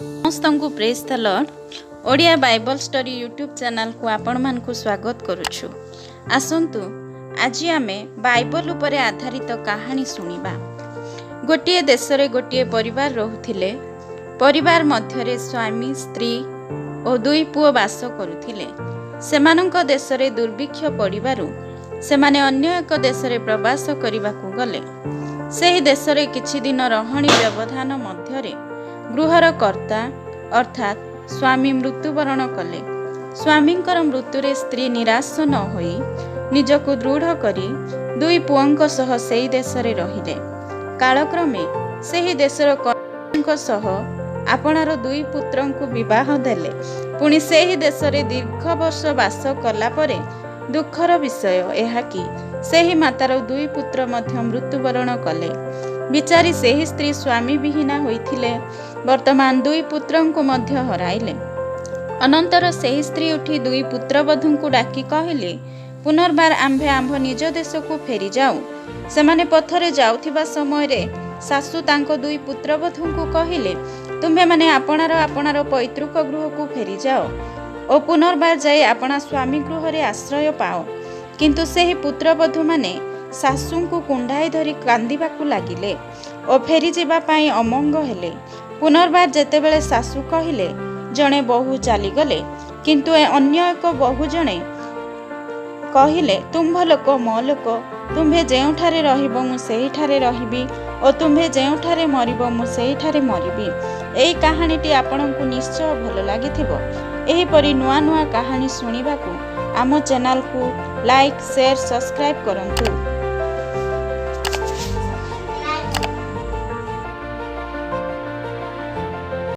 ସମସ୍ତଙ୍କୁ praise the Lord. Odia Bible story YouTube ଚ୍ୟାନେଲକୁ ଆପଣମାନଙ୍କୁ ସ୍ୱାଗତ କରୁଛୁ। ଆସନ୍ତୁ, ଆଜି ଆମେ ବାଇବଲ ଉପରେ ଆଧାରିତ କାହାଣୀ ଶୁଣିବା। ଗୋଟିଏ ଦେଶରେ ଗୋଟିଏ ପରିବାର ରହୁଥିଲେ। ପରିବାର ମଧ୍ୟରେ ସ୍ୱାମୀ, ସ୍ତ୍ରୀ ଓ ଦୁଇ ପୁଅ ବାସ କରୁଥିଲେ। ସେମାନଙ୍କ ଦେଶରେ ଦୁର୍ଭିକ୍ଷ ପଡ଼ିବାରୁ ସେମାନେ ଅନ୍ୟ ଏକ ଦେଶରେ ପ୍ରବାସ କରିବାକୁ ଗଲେ। ସେହି ଦେଶରେ କିଛି ଦିନ ରହଣି ବ୍ୟବଧାନ ମଧ୍ୟରେ ଗୃହର କର୍ତ୍ତା ଅର୍ଥାତ୍ ସ୍ୱାମୀ ମୃତ୍ୟୁବରଣ କଲେ। ସ୍ୱାମୀଙ୍କର ମୃତ୍ୟୁରେ ସ୍ତ୍ରୀ ନିରାଶ ନ ହୋଇ ନିଜକୁ ଦୃଢ଼ କରି ଦୁଇ ପୁଅଙ୍କ ସହ ସେହି ଦେଶରେ ରହିଲେ। କାଳକ୍ରମେ ସେହି ଦେଶର କନ୍ୟାଙ୍କ ସହ ଆପଣାର ଦୁଇ ପୁତ୍ରଙ୍କୁ ବିବାହ ଦେଲେ। ପୁଣି ସେହି ଦେଶରେ ଦୀର୍ଘ ବର୍ଷ ବାସ କଲା ପରେ ଦୁଃଖର ବିଷୟ ଏହା କି ସେହି ମାତାର ଦୁଇ ପୁତ୍ର ମଧ୍ୟ ମୃତ୍ୟୁବରଣ କଲେ। ବିଚାରୀ ସେହି ସ୍ତ୍ରୀ ସ୍ୱାମୀ ବିହୀନା ହୋଇଥିଲେ, ବର୍ତ୍ତମାନ ଦୁଇ ପୁତ୍ରଙ୍କୁ ମଧ୍ୟ ହରାଇଲେ। ଅନନ୍ତର ସେହି ସ୍ତ୍ରୀ ଉଠି ଦୁଇ ପୁତ୍ରବଧୂଙ୍କୁ ଡାକି କହିଲେ, "ପୁନର୍ବାର ଆମ୍ଭେ ଆମ୍ଭ ନିଜ ଦେଶକୁ ଫେରିଯାଉ।" ସେମାନେ ପଥରେ ଯାଉଥିବା ସମୟରେ ଶାଶୁ ତାଙ୍କ ଦୁଇ ପୁତ୍ରବଧୂଙ୍କୁ କହିଲେ, "ତୁମ୍ଭେମାନେ ଆପଣାର ଆପଣାର ପୈତୃକ ଗୃହକୁ ଫେରିଯାଅ ଓ ପୁନର୍ବାର ଯାଇ ଆପଣା ସ୍ୱାମୀ ଗୃହରେ ଆଶ୍ରୟ ପାଅ।" କିନ୍ତୁ ସେହି ପୁତ୍ରବଧୂମାନେ ଶାଶୁଙ୍କୁ କୁଣ୍ଢାଇ ଧରି କାନ୍ଦିବାକୁ ଲାଗିଲେ ଓ ଫେରିଯିବା ପାଇଁ ଅମଙ୍ଗ ହେଲେ। ପୁନର୍ବାର ଯେତେବେଳେ ଶାଶୁ କହିଲେ, ଜଣେ ବୋହୂ ଚାଲିଗଲେ, କିନ୍ତୁ ଅନ୍ୟ ଏକ ବୋହୂ ଜଣେ କହିଲେ, "ତୁମ୍ଭ ଲୋକ ମୋ ଲୋକ, ତୁମ୍ଭେ ଯେଉଁଠାରେ ରହିବ ମୁଁ ସେହିଠାରେ ରହିବି ଓ ତୁମ୍ଭେ ଯେଉଁଠାରେ ମରିବ ମୁଁ ସେହିଠାରେ ମରିବି।" ଏହି କାହାଣୀଟି ଆପଣଙ୍କୁ ନିଶ୍ଚୟ ଭଲ ଲାଗିଥିବ। ଏହିପରି ନୂଆ ନୂଆ କାହାଣୀ ଶୁଣିବାକୁ ଆମ ଚ୍ୟାନେଲକୁ ଲାଇକ୍, ସେୟାର, ସବସ୍କ୍ରାଇବ୍ କରନ୍ତୁ।